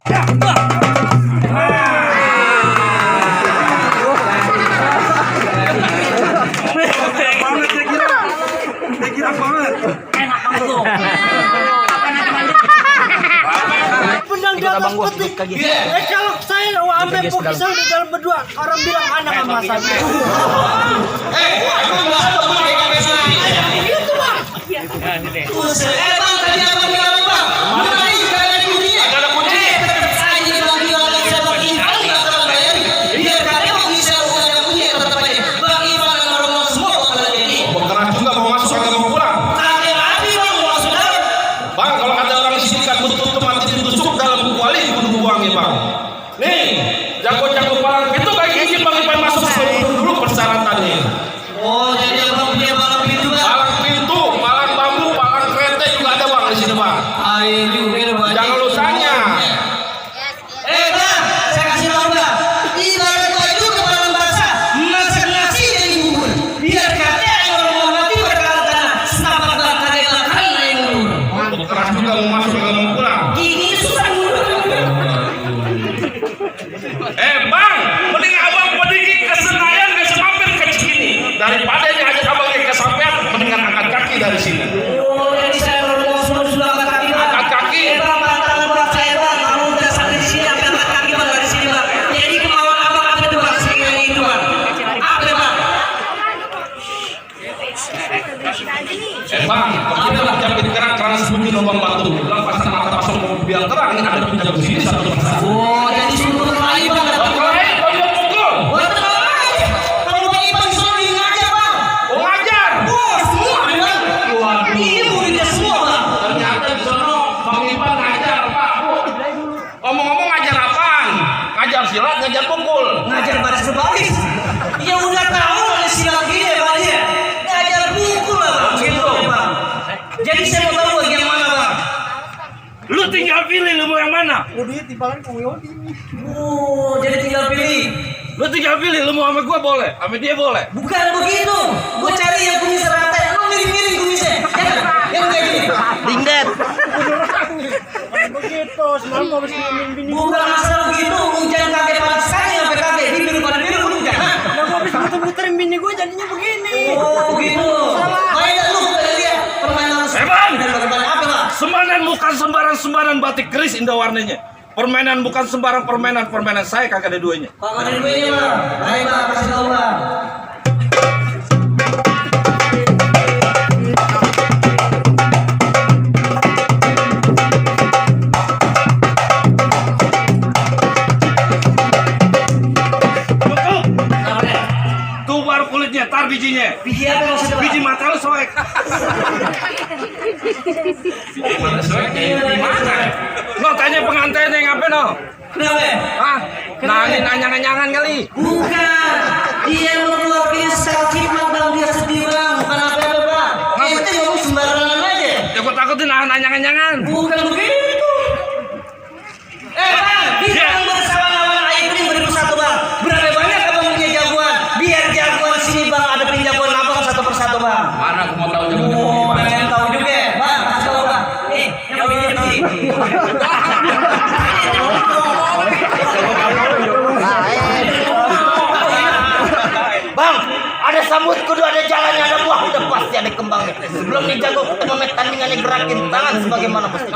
Benang di atas peti. Kalau saya ambil pisang di dalam berdua, orang bilang anak sama saya. Itu bang. Jago-jago palang pintu kayak gini bang, Ipan masuk dulu persyaratannya. Oh, jadi abang punya palang pintu bang? Palang pintu, palang bambu, palang kereta juga ada bang di sini bang. Ayo juga bang. Jangan lu tanya. Bang, saya kasih tahu bang. Ibarat baju ke palang basah, masak nasi dari bubur. Biar kata orang mau mati berkalah tanah. Setapak bang kagak makan yang bubur. Keras juga mau masuk ke mau pulang. Gini susah bubur. Bang, mending abang pergi ke Senayan ke semampir ke Cikini. Daripada yang ajak abang ke sampean, mendingan angkat kaki dari sini. Oh, jadi saya sudah angkat kaki bang. Angkat kaki. Bang, tangan berat saya bang. Kamu udah sampai di sini, angkat kaki bang dari sini bang. Jadi kemauan abang apa itu bang? Sehingga itu bang. Apa bang? Bang, kita lah jepit kerak keras begini lubang batu. Bilang pasang mata pasang biar terang ini ada pinjam di sini satu persatu. Oh, jadi sumber kelahi bang. Silat ngajar pukul, ngajar baris berbaris. Ya udah tahu ada silat gini ya bang ya. Ngajar pukul lah bang. Gitu bang. Jadi saya mau tahu bagian mana bang. Lu tinggal pilih lu mau yang mana. Oh, jadi tinggal pilih. Lu tinggal pilih lu mau sama gua boleh, sama dia boleh. Bukan begitu. Gua cari yang kumis rantai. Lu miring-miring kumisnya. Yang kayak gini. Dingdet. Begitu, semalam mau bini. Bukan masalah begitu, hujan kakek panas sekali sampai kakek di biru pada biru hujan. Nah, gua habis muter-muterin bini gue jadinya begini. Oh, begitu. Main lu kata dia permainan. Bang, apa bang? Semanan bukan sembarang batik keris indah warnanya. Permainan bukan sembarang permainan saya kagak ada duanya. Kagak ada duanya bang. Baik bang, kasih tahu bang. Kulitnya, tar bijinya. Biji apa maksudnya? Biji mata lu soek. Biji mata soek di mana? No, tanya pengantin yang apa no? Kenapa? Hah? Nah, ini nanya-nanyangan kali. Bukan. Dia mengeluarkan sakit bang, dia sedih bang. Bukan apa-apa bang. Ente ngomong sembarangan aja. Ya gua takutin nanya-nanyangan. Bukan begitu. Bang, bintang bersama lawan air ini 2001 bang. Berapa banyak abang punya jagoan? Biar jagoan sini bang, ada jagoan abang satu persatu bang. Mana aku mau tahu jagoan Oh, pengen tahu juga bang. Kasih tahu bang. Yang begini. Bang, ada sambut kudu, ada jalannya, ada buah, udah pasti ada kembangnya. Sebelum dijago kita memet tandingannya gerakin tangan sebagaimana mesti.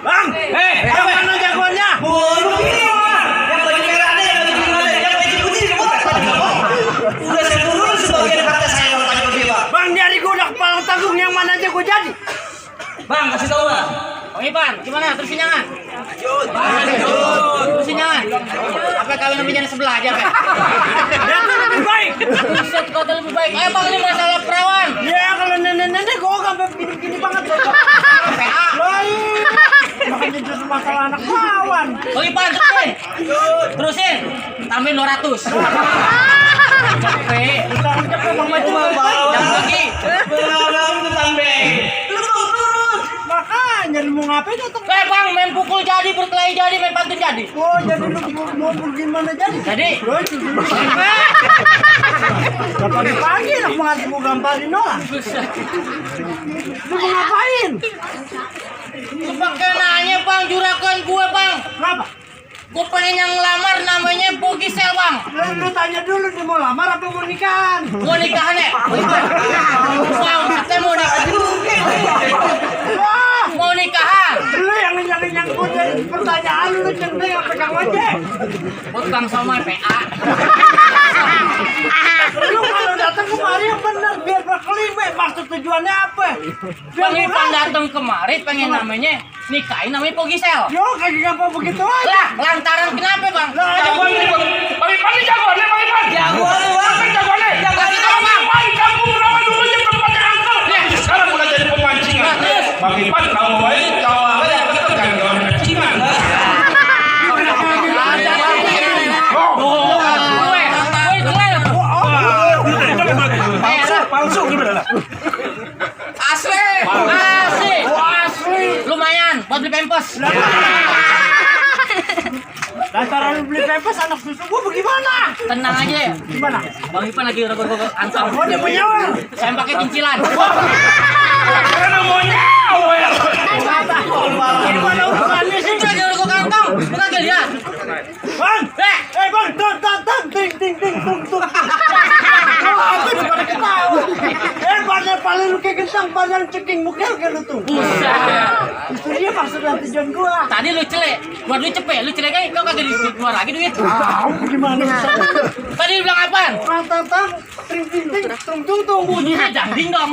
Bang, yang mana jagoannya? Yang baju merah ada, yang baju biru ada, yang baju putih juga udah saya turun sebagian harta saya kalau tanya dia bang. Bang, nyari gua udah kepala tanggung, yang mana aja gua jadi. Bang, kasih tahu bang. Bang Ipan, gimana? Terusin jangan? Terusin jangan? Apa kalian namanya sebelah aja, Pak? Dia lebih baik. Buset, kau lebih baik. Ayo Bang, ini masalah perawan. Ya kalau nenek-nenek gue sampai begini-begini banget. PA. Lain. Makanya justru masalah anak kawan. Bang Ipan, terusin. Terusin. Tambahin 200. Capek. Cepet Bang Maju. Jangan lagi. Makanya lu mau ngapain datang? Bang, main pukul jadi, berkelahi jadi, main pantun jadi. Oh jadi lu mau gimana jadi? Jadi. Pagi-pagi lah mau gamparin doang. Lu mau ngapain? Lu pakai nanya Bang, juragan gue Bang. Kenapa? Gue pengen yang ngelamar namanya Bogisel Bang. Lu tanya dulu dia mau lamar apa mau nikahan? Mau nikahan ya? Bang, saya mau nikahan. Wah, Mau nikahan. lu yang nyangkut pertanyaan lu centeng apa pegang aja. Buat Bang Somai PA. Lu kalau datang kemari yang bener biar berkelima. Maksud tujuannya apa? Bang Ipan datang kemari pengen namanya nikahin namanya Bogisel. Yo kagak gampang begitu aja. Lah, lantaran kenapa Bang? Lah ada Bang Ipan ini jagoannya, Bang Ipan. Jagoan jagoannya. Kasih tahu Bang. Bang, kamu berapa dulu yang tempatnya angkel. Sekarang mulai jadi pemancingan. Bang Ipan kalau mau ini kalau ada betul kan jangan pancingan. palsu gimana? Asli. Lumayan buat beli pampers. Lantaran lu beli pempes anak susu gua bagaimana? Tenang aja ya. Gimana? Bang Ipan lagi rogor-rogor antang. Oh dia menyawar. Saya pakai cincilan. Karena mau nyawer. Gimana urusannya sih? Itu lagi rogor kantong. Lu kagak lihat? Bang! Bang! Ting! Tung! Apa itu pada ketawa? Badan paling lu kayak gentang, badan ceking muka kayak lu tuh. Buset. Itu dia maksud dan tujuan gua. Tadi lu celek, buat lu cepet, lu celek aja, kau kagak keluar lagi duit. Gimana urusannya? Tadi lu bilang apaan? Tang! Ting! Tung! Bunyinya janding dong.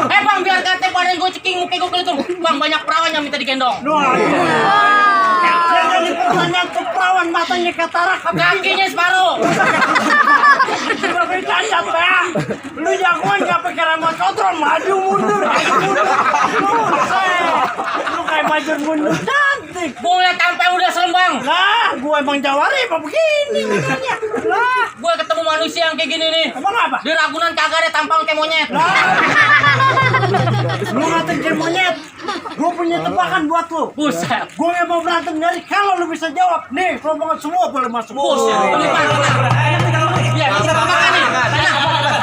Bang, biar kata badan gue ceking, muka gue kelitung. Bang, banyak perawan yang minta digendong. Yang jadi pertanyaan tuh perawan matanya katarak. Kakinya separuh. Sebagai cacat ya. Lu jagoan gak pakai remote control, maju mundur. Lu kayak maju mundur cantik. Gue ngeliat tampang udah serem Bang. Lah, gua emang jawari apa begini makanya. Lah, Gue ketemu manusia yang kayak gini nih. emang apa? Di Ragunan kagak ada tampang kayak monyet. Lu ngatain kayak monyet. Gua punya tebakan buat lu. Buset. Gua gak mau berantem dari kalau lu bisa jawab. Nih, rombongan semua boleh masuk. Buset. Bang Ipan, iya, kita makan nih.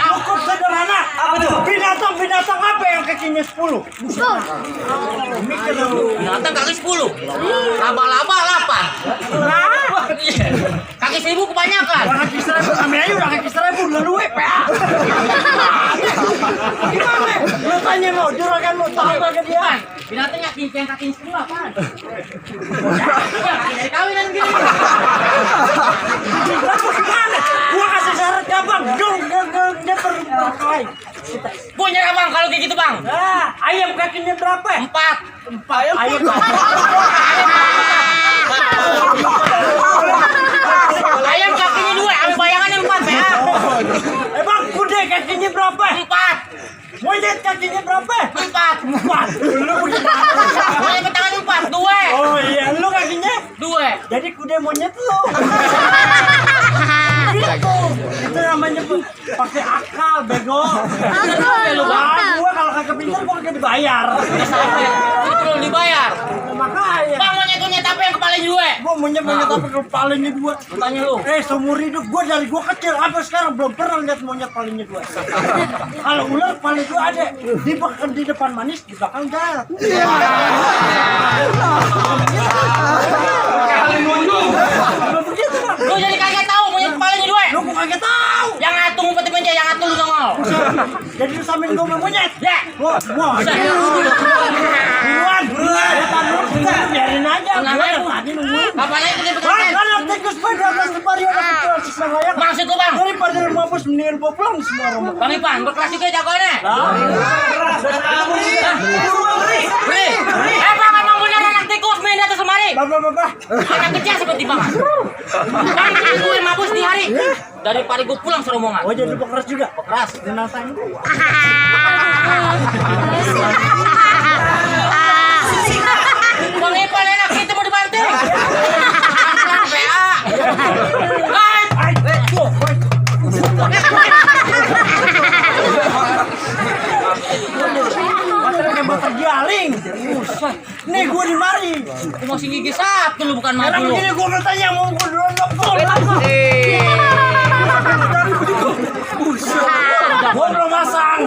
Cukup sederhana. Binatang apa yang kakinya 10? Mikir lu. Binatang kaki 10. Laba-laba 8. Iya. Kaki 1000 kebanyakan. Kaki 1000 kami aja udah kaki 1000 lalu PA. Gimana? Lu tanya lo, juragan lu tahu kagak dia? Bang, binatangnya yang kaki 10 apaan? Dari kawinan gini. Lalu gimana? Gua kasih syarat gampang. Dia berkelahi. Gua nyerah Bang kalau kayak gitu Bang. Ayam kakinya berapa? 4. Ayam. Ayam kakinya 2, am bayangannya 4 ya. Bang, kuda kakinya berapa? 4. Monyet kakinya berapa? 4. Lu bagaimana? Monyet tangan 4, 2. Oh iya, lu kakinya? 2. Jadi kuda monyet lu. Itu namanya pakai akal, bego. Gua kalau kagak pintar gua kagak dibayar. Sampai itu dibayar. Makanya. Bang monyet apa yang kepalanya 2? Gua monyet apa kepalanya 2? Tanya lu. Seumur hidup gua dari gua kecil sampai sekarang belum pernah lihat monyet palingnya 2. Kalau ular paling 2 ada di depan manis, di belakang jahat. Kali nunjuk. Begitu Bang. Lu jadi kagak tahu monyet kepalanya 2. Lu gua kagak tahu. Yang ngatung ngumpet meja, yang ngatung lu nongol. Jadi lu samain gua sama monyet. Ya. Wah. Buruan. Biarin aja. Namanya Gua tadi nungguin. Kapan lagi kita Kan tikus pada atas lemari ada kecil layak. Maksudku bang? Daripada rumah bos mendingan bawa pulang semua rumah. Bang Ipan, berkelas juga jagoannya. Beri. Bang emang bener anak tikus main di atas lemari. Bapak. Anak kecil seperti bang. Bang bikin gue mabus di hari. Daripada gue pulang serombongan. Oh jadi pekeras juga. Keras. Dinasang. Bang Ipan enak kita mau dibanting. PA. Masalahnya bakar jaling. Nih gue di mari. Aku masih gigi satu lu bukan Karena maju lu. begini gue bertanya mau gue duluan dokter. Gue belum masang.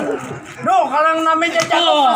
Duh kalau yang namanya jago.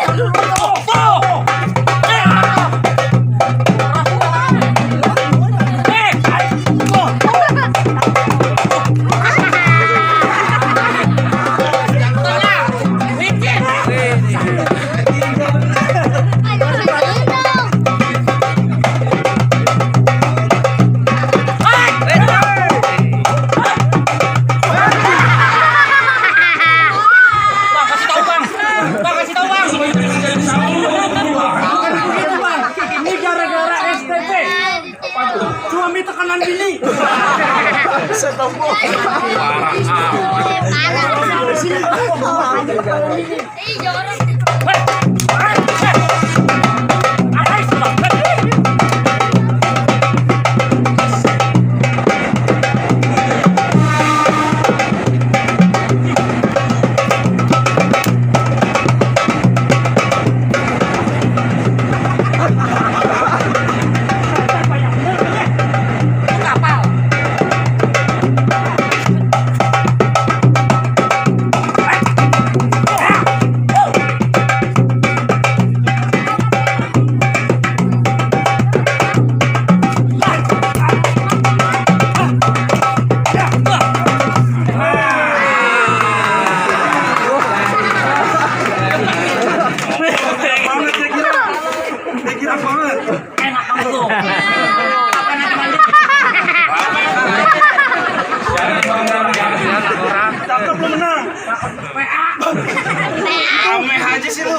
Suami tekanan bini.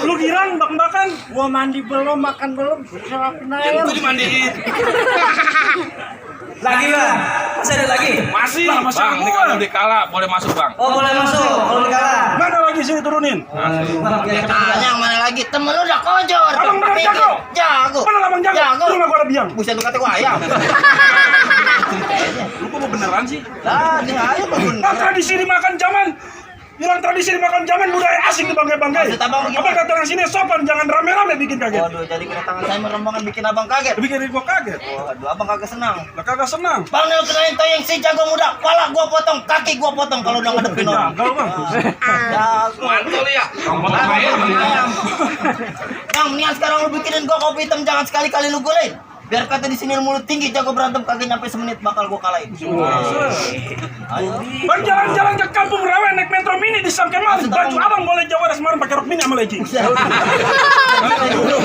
Lu girang bak-bakan. Gua mandi belum, makan belum. Serapin aja. Itu dimandiin. Lagi bang, masih ada lagi? Masih. Bang, masih Bang, ini gua. kalau dikala boleh masuk bang. Oh boleh masuk, kalau dikalah. Mana lagi sini turunin? Tanya yang mana lagi? Temen lu udah kojor. Abang bener Mikir. jago. Jago. Mana abang jago? Jago. Lu nggak gua ada biang. Buset lu kata gua ayam. Lu kok mau beneran sih? Lah, dia ayam bangun. Nah, tradisi dimakan zaman. Bilang tradisi dimakan zaman budaya asing dibanggai-banggai. Maksud abang Abang gimana? datang sini sopan, jangan rame-rame bikin kaget. Waduh, jadi kedatangan saya merombongan bikin abang kaget. Bikin gua kaget. Waduh, abang kagak senang. Lah kagak senang. Bang Nel kenalin toyeng si jago muda. Kepala gua potong, kaki gua potong kalau udah ngadepin orang. Jago bang. Jago. Mantul ya. Kamu potong ayam. Yang mendingan sekarang lu bikinin gua kopi hitam, jangan sekali-kali lu golein. Biar kata di sini mulut tinggi, jago berantem kagak nyampe semenit bakal gua kalahin. Ayo. Bang jalan-jalan ke kampung rawa naik metro mini di Sangkemal. Baju abang boleh Jawa dan Semarang pakai rok mini sama leci.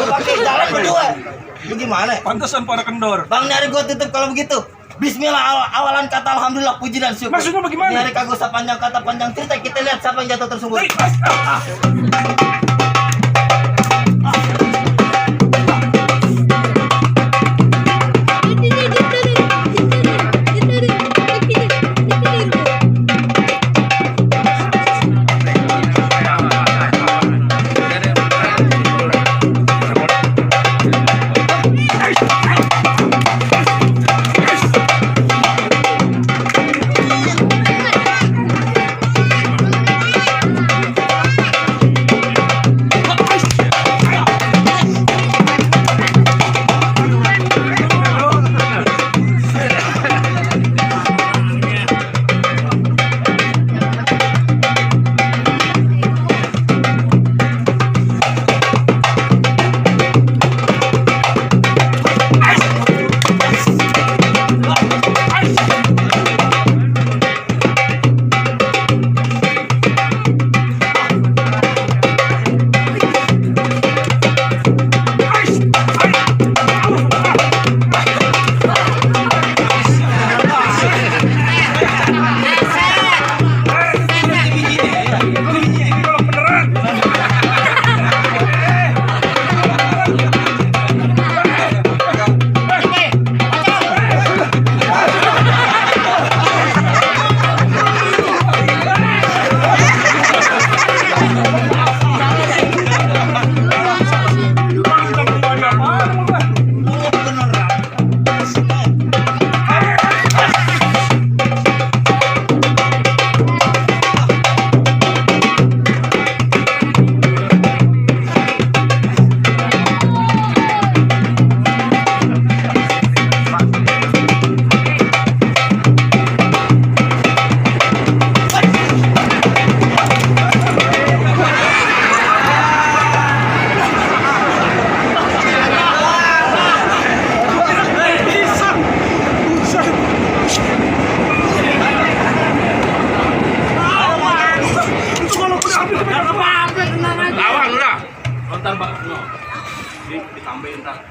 Pakai jalan berdua. Lu gimana? Pantesan pada kendor. Bang, nyari gua tutup kalau begitu. Bismillah awalan kata alhamdulillah puji dan syukur. Maksudnya bagaimana? Nyari kagak usah panjang kata panjang cerita, kita lihat siapa yang jatuh tersungkur.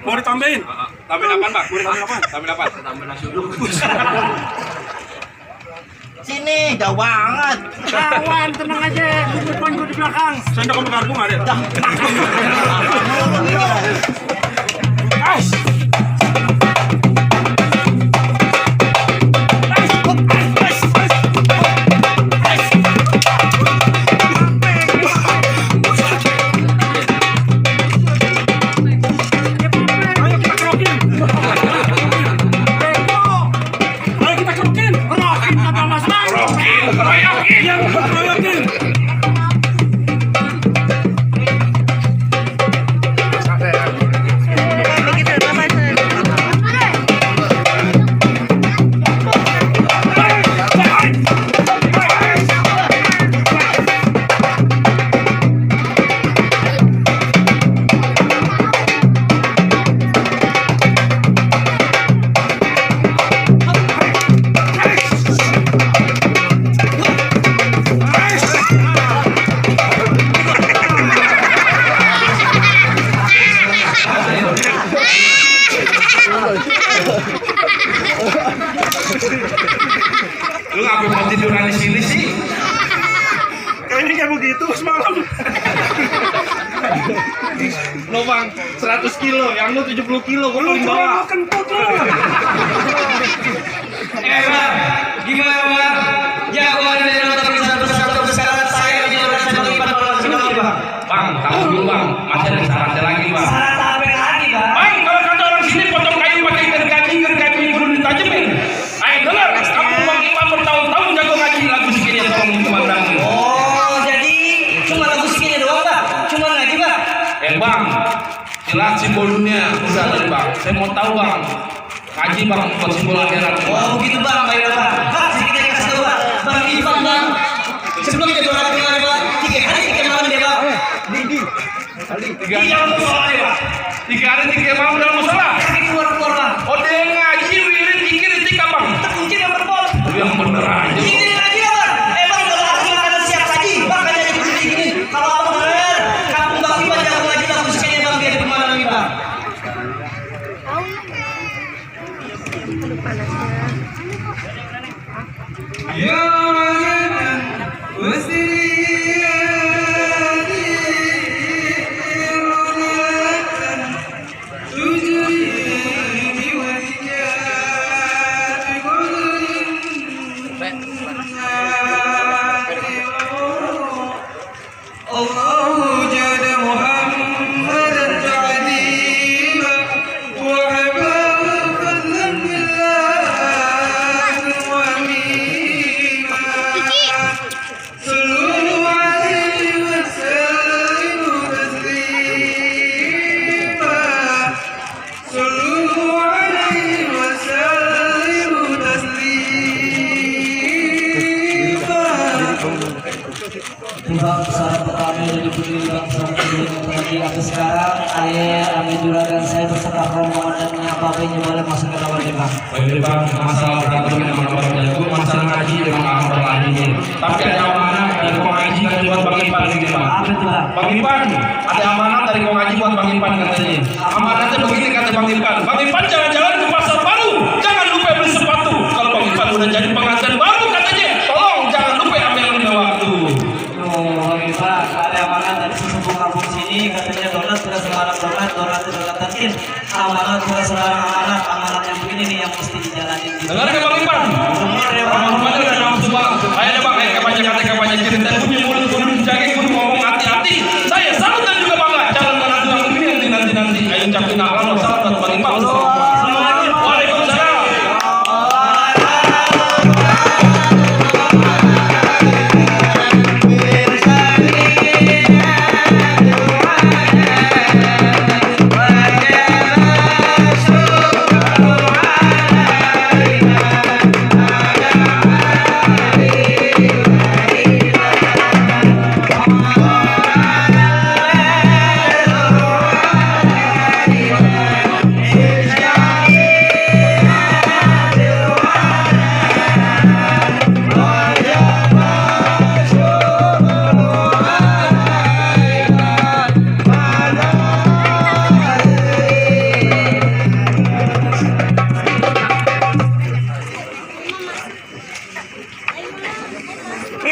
Mau ditambahin? Tambahin apaan, Bang? Mau ditambahin apaan? Tambahin apaan? Tambah nasi uduk. Sini, jauh banget. Kawan, tenang aja. Depan gue di belakang. Sendok kamu karbu nggak ada? Ais. Lu ngapain mau tiduran di sini sih? Kayaknya kayak begitu semalam. Lo Bang, 100 kilo, yang lu 70 kilo, gue Lu paling cuma bawah. kentut lu. Bang, gimana Bang? Jagoan dari nonton satu sekarang saya menjelaskan Bang Ipan kalau sudah Bang. Bang, tahu dulu Bang, masih ada syaratnya lagi Bang. Syarat apa lagi Bang? Bang, kalau kata orang sini potong kayu pakai gergaji kudu ditajemin. Ayo dengar, kamu Bang Ipan bertahun-tahun jago ngaji lagu segini yang tolong dikumandangin. Oh, jadi cuma lagu segini doang Bang? Cuma ngaji Bang? Bang, jelas simbol dunia. Udah tadi Bang, saya mau tahu Bang. Ngaji Bang, buat simbol akhirat. Oh begitu Bang, baiklah Bang. Bang, sedikit kasih tahu Bang. Bang Ipan Bang, sebelum dia berangkat kemarin Bang, 3 hari 3 malam dia Bang. Tiga Dalam musola dia Bang. 3 hari 3 malam dalam musola. Kaki keluar Bang. Oh dia ngaji wirid zikir itikaf Bang. Terkunci yang berpol. Yang bener aja. Ini ngaji ya Bang. Bang kalau aku akan siap saji. Bang kan jadi begini gini. Kalau abang bener, kampung Bang Ipan jago ngaji lagu sekalian Bang biar di mana lagi Bang. Bang pesawat pertama yang dipilih Bang pesawat kedua yang terjadi sampai sekarang ayah kami juragan saya beserta rombongan dan menyapa boleh masuk ke dalam ini Bang. Baik Bang, masalah berantem memang abang jago, masalah ngaji memang abang berani. Tapi ada amanah dari kau ngaji kan buat Bang Ipan gitu Bang. Apa itu Bang? Bang Ipan, ada amanah dari kau ngaji buat Bang Ipan katanya. Amanahnya begini kata Bang Ipan. Bang Ipan jalan-jalan ke pasar baru, jangan lupa beli sepatu. Kalau Bang Ipan udah jadi pengantin baru katanya, tolong jangan lupa ambil lima waktu. Oh Bang, ada amanat dari sesepuh kampung sini katanya donat sudah sembarang donat terkin. Amanat sudah sembarang amanat yang begini nih yang mesti dijalanin. Dengar ke Bang Ipan? Dengar ya Bang Bang. Ipan udah nafsu Bang. Ayo deh Bang, kapan cerita punya mulut kudu dijaga, kudu ngomong hati-hati. Saya salut dan juga bangga. Jangan menantu begini nanti. Ayo ucapin akhlak wassalam dan Bang Ipan. Waalaikumsalam.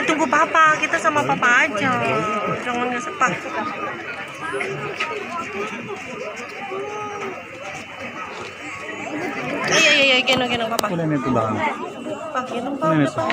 tunggu papa, kita sama papa aja. Jangan ngesepak. Iya, gendong papa. Papa, gendong papa.